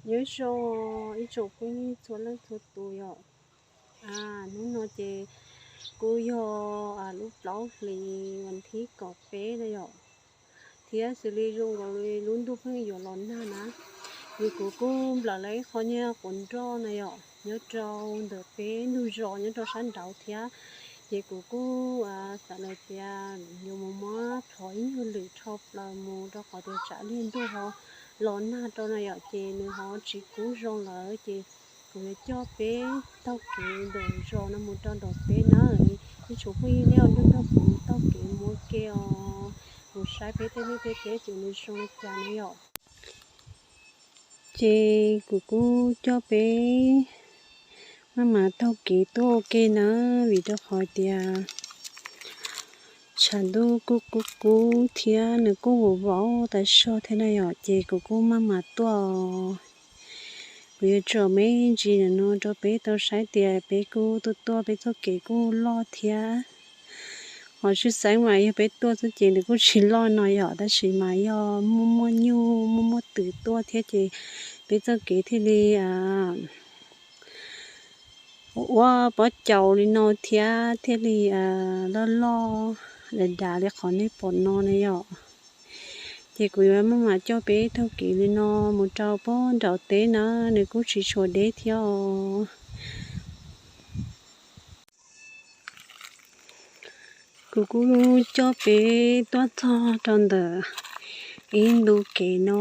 Nyob zoo ib tsoom phooj ywg txhua leej txhua tus yom. Hnub no ces kuj yog lub plaub hlis vas thib kaum peb na yom, thiab xws li zoo nkaus li lub ntuj pheej yuav los nag na, ces kuv kuj nplawm lawv ib qho nyuag quav nroj na yom nyob rau ntawm peb ntug zos nyob rau sab nraud thiab. Ces kuv kuj xav lawm tias yuav mus muab plhov ib nyuag lwm dhau plaws mus rau qhov tias tsam li ntuj ho los nag rau na yom ces nws ho tsis kub zoo lawm ces kuv yuav coj peb taug kev ntawm zos no mus rau nraum teb na. Ib tsoom phooj ywg nej nrog kuv taug kev mus ua ke os, mus saib peb tej liaj tej teb ces nws zoo li cas na yom. Ces kuv kuj coj peb maj mam taug kev tuaj ua ke na, vim rau qhov tias tshav ntuj kuj kub kub thiab nws kuj vos vos tas zog thiab na yom, ces kuv kuj maj mam tuaj. Kuv yuav tsom me ntsis ntawm no rau peb tau saib tias peb kuj tuaj tuaj peb txoj kev kuj loj thiab. Qhov tshwj xeeb mas yog peb tuaj xwb ces nws kuj tsis loj no yom, tab sis mas yog muaj muaj nyuj muaj muaj twm tuaj thiab ces peb txoj kev thiaj li ua pob caus li no thiab thiaj li loj loj dav dav li qhov nej pom no na yom. Ces kuv yuav maj mam coj peb taug kev li no mus rau pem nraum teb na, nws kuj tsis tshua deb thiab os. Kuv kuj coj peb tuaj txog rau ntawm ib ntu kev no.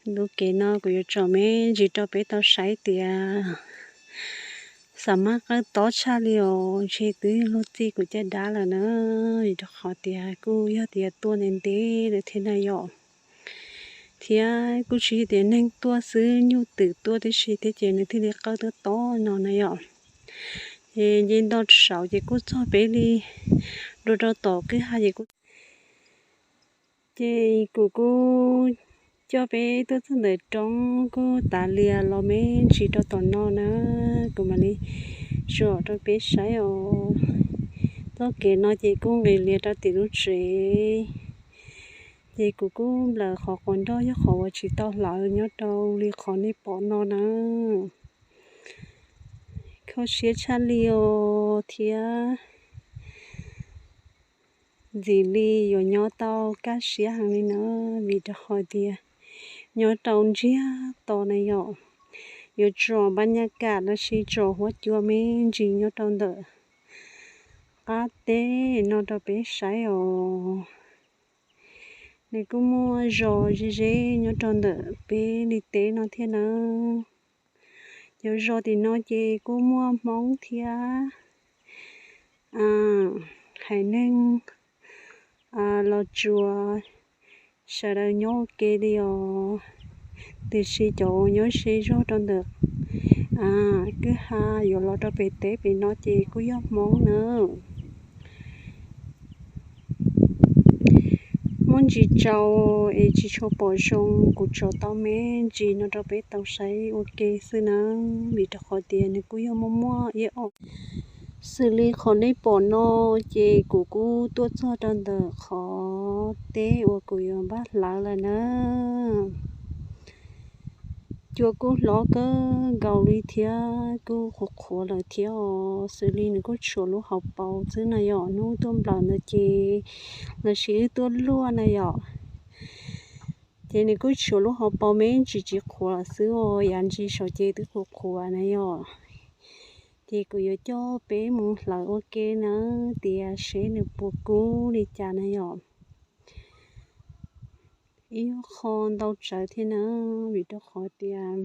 Ntu kev no kuv yuav tsom me ntsis rau peb tau saib tias xam mab qawb tob tshaj li os, ntshe twb luag txij kuv caj dab lawm na, vim rau qhov tias kuj yog tias tuaj ntev ntev lawm thiab na yom. Thiab kuj tsis yog tias neeg tuaj xwb, nyuj twm tuaj tib si thiab ces nws thiaj li qawb tob tob no na yom. Ces nce nto saud ces kuj txog peb li, dua rau tom kwj ha ces kuj Ces kuv kuj coj peb tuaj txog ntawm roob kuj tav lias los me ntsis rau tom no na, kuv mam li tsom rau peb saib os. Txoj kev no ces kuj nqis lias rau tim lub tsev, ces kuv kuj nplawm qhov quav nroj yog qhov uas tsis tau hlawv nyob rau li qhov nej pom no na. Kho siab tshaj li os thiab. Ntxim li yuav nyob tau kaj siab heev li na, vim rau qhov tias nyob rau ntsiag to na yom, yuav tsom npa nyas kam los sis tsom huab cua me ntsis nyob rau ntawm qab teb no rau peb saib os. Nws kuj muaj zos ze ze nyob rau ntawm peb li teb no thiab na. Cov zos tim no ces kuj muaj Hmoob thiab haiv neeg Los Tsuas sawv daws nyob ua ke li os. Tiam sis cov uas nyob ze zog rau ntawm kwj ha yuav los rau pem teb pem no ces kuj yog Hmoob na. Muaj ntsis tsaus es tsis tshua pom zoo, kuv tsom tau me ntsis no rau peb tau saib ua ke xwb na, vim rau qhov tias nws kuj yog muaj muaj ib os. Xws li qhov nej pom no ces kuv kuj tuaj txog rau ntawm qhov teb uas kuv yuav npaj hlawv lawm na. Cua kuj hlob kawg nkaus li thiab kuj qhuav qhuav lawm thiab os. Xws li nws kuj tshuav lub hauv paus xwb na yom, hnub tuaj nplawm ntawd ces los sis wb tuaj luaj na yom. Ces nws kuj tshuav lub hauv paus me ntsis tsis qhuav lawm xwb os, yav ntsis saud ces twb qhuav qhuav na yom. Ces kuv yuav coj peb mus hlawv ua ke na, tias seb nws puas kub li cas na yom. Ib qho ntau tsawv thiab na, vim rau qhov tias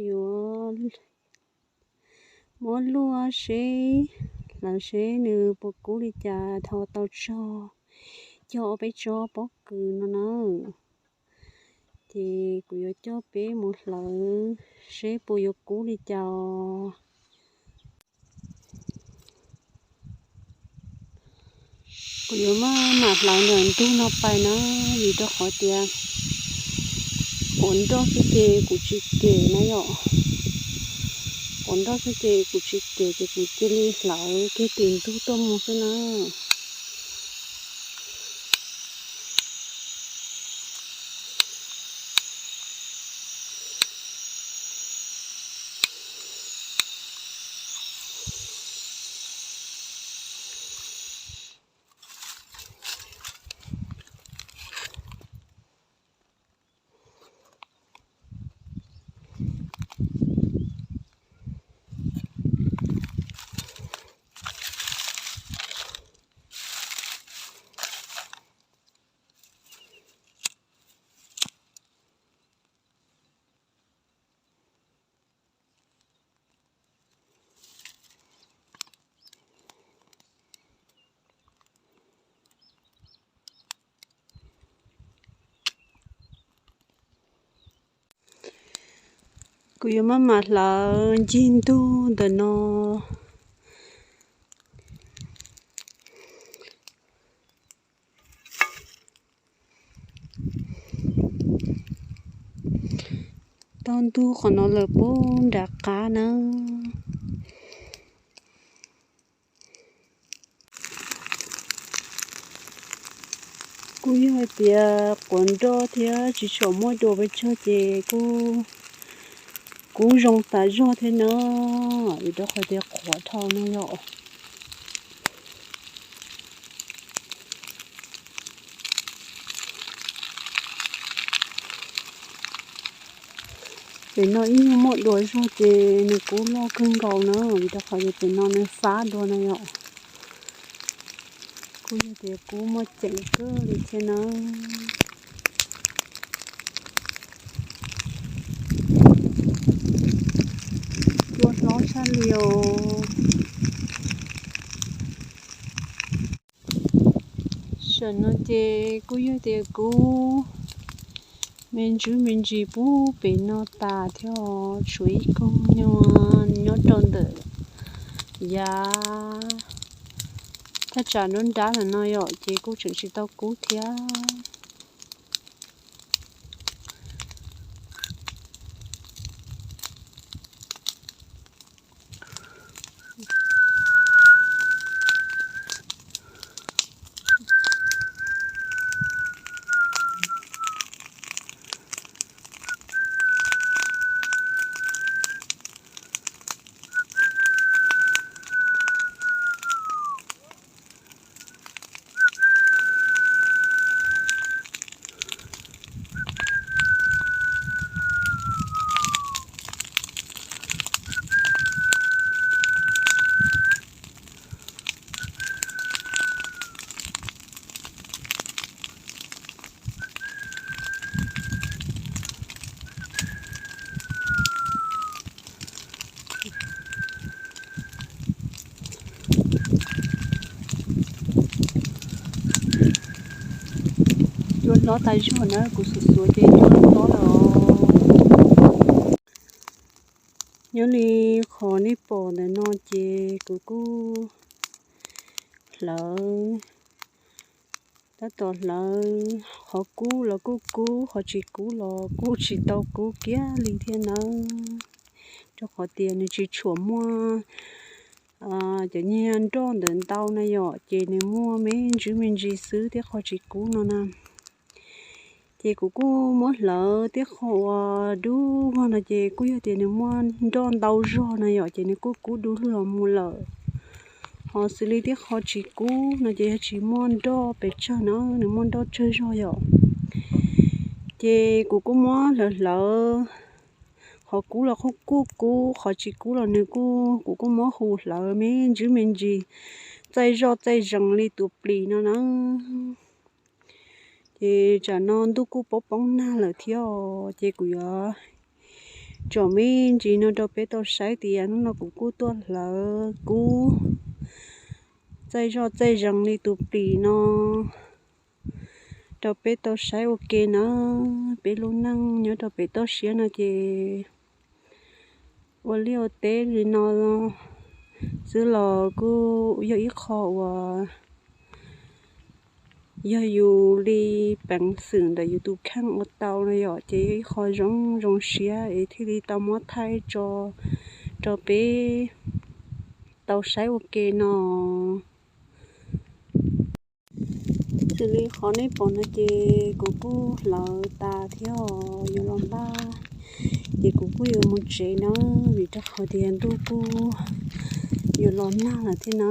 yuav muab luaj seb, hlawv seb nws puas kub li cas, thov tau tso cog ob peb tsob pob kws no na. Ces kuv yuav coj peb mus hlawv seb puas yuav kub li cas os. Kuv yuav maj mam hlawv ntawm ntug no pais na, vim rau qhov tias quav nroj xwb ces kuv tsis kem na yom. Quav nroj xwb ces kuv tsis kem ces kuv cia li hlawv kiag tim ntug tuaj mus xwb na. Kuv yuav maj mam hlawv ncig ntug ntawm no. Tau ntug qhov no lawm puag nram qab na. Kuj yog hais tias quav nroj thiab tsis tshua muaj dua pes tsawg ces kuj, kuj zoo tas zog thiab na, vim rau qhov tias qhuav dhau no yom. Pem no ib nyuag muaj dua zog ces nws kuj loj kawg nkaus na, vim rau qhov tias pem no nws fab dua na yom. Kuj yog tias kuj muaj ceem kawg li thiab na. Cua hlob tshaj li os. Tam no ces kuj yog tias kuj me ntsis me ntsis puag pem no tas thiab, tshuav ib koog nyuag nyob rau ntawm yav thaj tsam nruab nrab ntawm no yom, ces kuj tseem tsis tau kub thiab. Cua hlob tas zog na, kuv xuas xuas ces cua hlob lawm. Nyob li qhov nej pom ntawm no ces kuv kuj hlawv, tab tom hlawv, qhov kub los kuj kub, qhov tsis kub los kuj tsis tau kub kiag li thiab nawb. Rau qhov tias nws tsis tshua muaj cov nyiag nroj ntawm ntau na yom, ces nws muaj me ntsis me ntsis xwb thiab qhov tsis kub no na. Ces kuv kuj muab hlawv thiab qhov uas dub vog no ces kuj yog tias nws muaj nroj ntau zog na yom, ces nws kuj kub du lug los mus lawm. Ho xws li thiab qhov tsis kub no ces yog tsis muaj nroj pes tsawg na, nws muaj nroj tsawg zog yom. Ces kuv kuj muab hlawv hlawv, qhov kub los kuj kuj kub, qhov tsis kub los nws kuj, kuv kuj muab hu hlawv me ntsis me ntsis, txaij zoj txaij zees li tus plis no na. Ces tsam no ntuj kuj poob poob nag lawm thiab, ces kuv yuav tsom me ntsis no rau peb tau saib tias hnub no kuv kuj tuaj hlawv kub txaij zoj txaij zees li tus plis no rau peb tau saib ua ke na. Peb lub neej nyob rau pem toj siab no ces ua liaj ua teb li no xwb los kuj yog ib qho uas yog yus li peev xwm ntawm yus tus kheej ua tau no yom, ces yog ib qho zoo zoo siab es thiaj li tau muab thaij tso rau peb tau saib ua ke no. Xws li qhov nej pom no ces kuv kuj hlawv tas thiab yuav los npaj, ces kuv kuj yuav mus tsev na, vim rau qhov tias ntuj kuj yuav los nag lawm thiab na.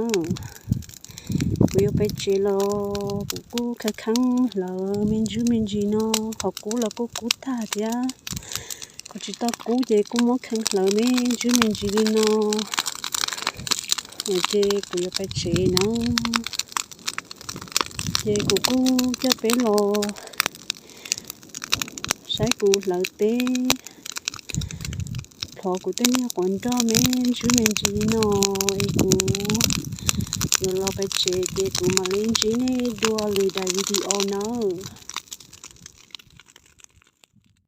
Kuv yuav pem tsev los kuv kuj kheev kheev hlawv me ntsis me ntsis no, qhov kub los kuj kub tag thiab, qhov tsis tau kub ces kuj muab kheev hlawv me ntsis me ntsis li no, ces kuv yuav pem tsev na. Ces kuv kuj coj peb los saib kuv hlawv teb, plhov kuv tej niag quav nroj me ntsis me ntsis li no, es kuv yuav los pem tsev ces kuv mam li ntsib nej dua lwm daim video nawb.